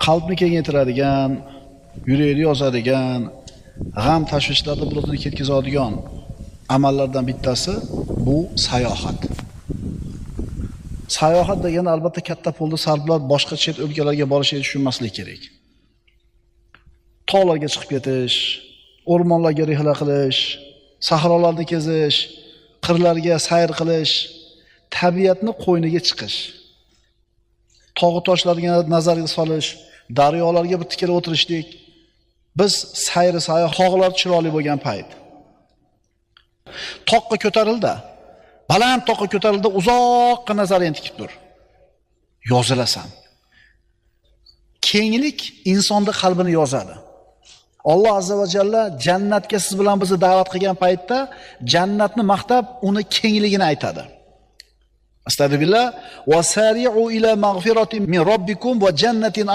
Qalbni kengaytiradigan, yurakni yozadigan, g'am tashvishlarni bulutini ketkazadigan amallardan bittasi bu sayohat. Sayohat degani albatta katta pulni sarflab boshqa chet o'lkalarga borishni tushunmaslik kerak. Tog'larga chiqib ketish, o'rmonlarga rihla qilish, sahrolarni kezish, qirlarga sayr qilish, tabiatni qo'yniga chiqish, tog' toshlarga nazarga solish, daryolarga bir tikilib o'tirishlik. Biz sayr sayohat, tog'lar chiroyli bo'lgan payt. Toqqa ko'tarildi. Baland toqqa ko'tarildi, uzoqqa nazaringni tikib tur. Yozilasan. Kenglik insonning qalbini yozadi. Alloh azza va jalla jannatga siz bilan bizni da'vat qilgan paytda jannatni maqtab, uni kengligini aytadi. Astagfirullah, va sari'u ila mag'firatin min robbikum va jannatin.